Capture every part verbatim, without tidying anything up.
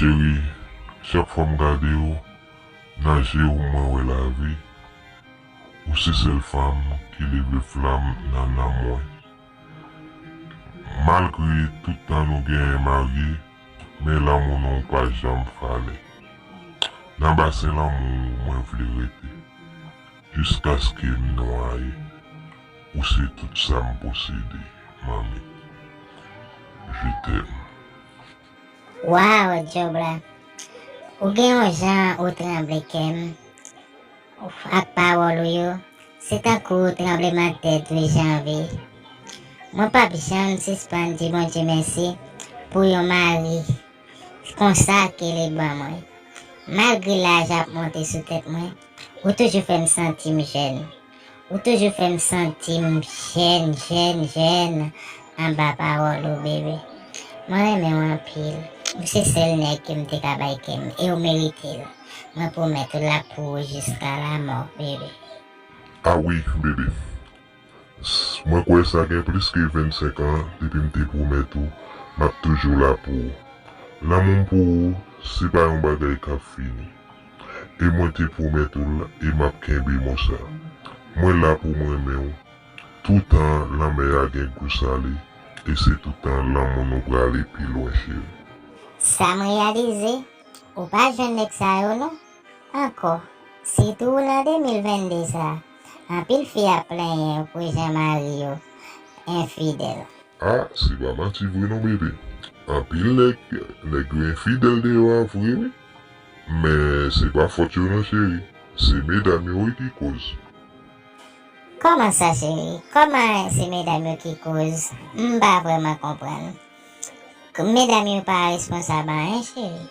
Cheri, chak fwa m gade w, nan je w mwen wè lavi. Ou se sèl fanm ki leve flanm nan nanm mwen. Malgre tout tan nou genyen marye, men lanmou nou pa janm fale. Nan basen lanmou w mwen vle rete. Jiskaske m nwaye, ou se tout sa m posede, manmi. Je t'aime. Waw, Djobla! Ou gen yon jan ou tranble kè m ak pawòl ou yo. Se tankou tranblemanntè douz janvye. Mwen p ap janm sispann di Bondye mèsi pou yon mari konsa ke li ban mwen. Malgre laj ap monte sou tèt mwen, ou toujou fè m santi m jèn. Ou toujou fè m santi m jèn, jèn, jèn anba pawòl ou, bebe. Mwen renmen w anpil. Ou se sèl nèg ke m te ka bay kè m, e w merite l. Mwen pwomèt ou l ap pou ou jiska lamò, bebe. A wi, bebe. Mwen kwè sa gen plis ke vennsenk an depi m te pwomèt ou m ap toujou la pou ou. Lanmou m pou ou se pa yon bagay k ap fini. E mwen te pwomèt ou l e m ap kenbe mo sa. Mwen la pou m renmen w toutan lanmè a gen gou sale, e se toutan lanmou nou prale pi lwen, cheri. Sa m reyalize, ou pa jwenn nèg sa yo non. Ankò, sitou nan de mil venn de sa, anpil fi ap plenyen pou jan mari yo enfidèl. A, se pa manti vre non, bebe. Anpil nèg, nèg yo enfidèl deyò a vre wi. Men se pa fòt yo non, cheri. Se medam yo wi ki koz. Kòman sa, cheri? Kòman se medam yo ki koz? M pa vrèman konprann. Medam yo pa responsab anyen, cheri.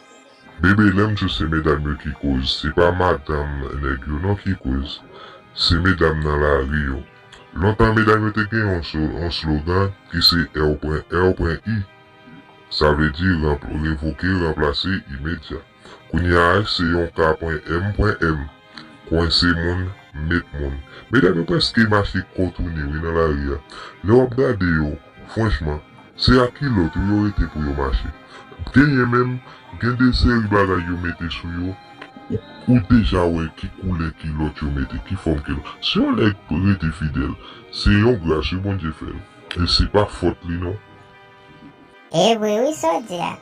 Bebe, lè m di w se medam yo ki koz, se pa madanm nèg yo non ki koz. Se medam nan lari yo. Lontan medam yo te gen yon, yon slogan ki se è w pran è w pran i. Sa vle di revoke, ranplase, imedya. Kounye a se yon ka pwen m pwen m. Kwense moun, met moun. Medam yo prèske mache kòtounen wi nan lari a. Lè w ap gade yo, franchman, se ak kilòt wi yo rete pou yo mache. Genyen menm, gen de seri bagay yo mete sou yo, ou, ou deja wè ki koulè kilòt yo mete, ki fòm kilòt. Si yon nèg rete fidèl, se yon gras wi Bondye fè l. E se pa fòt li non. E vre wi sa w di a.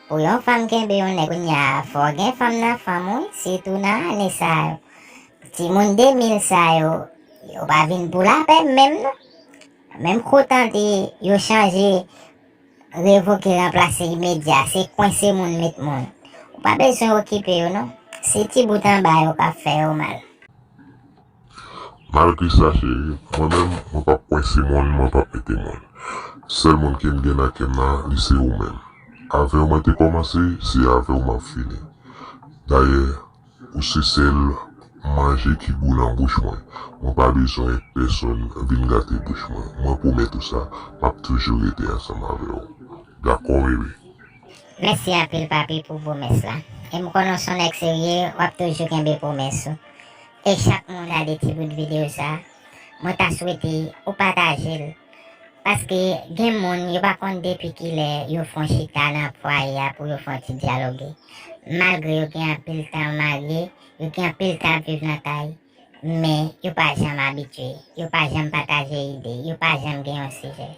Pou yon fanm kenbe yon nèg kounye a, fò w gen fanm nan fanm ou wi, sitou nan ane sa yo. Timoun de mil sa yo, yo pa vin pou lapè menm non. Menm kou w tande yo chanje, revoke, ranplase, imedya, se kwense moun, met moun. Ou pa bezwen okipe yo non. Se ti bout anba yo k ap fè yo mal. Malgre sa, cheri, mwen menm, mwen p ap kwense moun, mwen p ap mete moun. Sèl moun ke m gen nan kè m nan, li se ou menm. Avè w mwen te kòmanse, se avè w m ap fini. Dayè, ou se sèl manje ki gou nan bouch mwen. Mwen pa bezwen pèsonn vin gate bouch mwen. Mwen pwomèt ou sa, m ap toujou rete ansanm avè w. Dakò, bebe? Mèsi anpil, papi, pou pwomès la. E m konnen w se yon nèg serye, w ap toujou kenbe pwomès ou. E chak moun gade ti bout videyo sa, mwen ta swete ou pataje l. Paske gen moun, yo pa konn depi kilè yo fè yon chita nan fwaye a pou yo fè yon ti dyaloge. Malgre yo gen anpil tan marye, yo gen anpil tan ap viv nan kay, men yo pa janm abitye, yo pa janm pataje ide, yo pa janm gen yon sijè.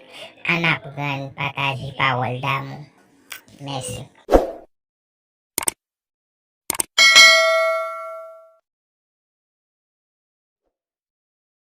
Ann aprann pataje pawòl damou. Mèsi.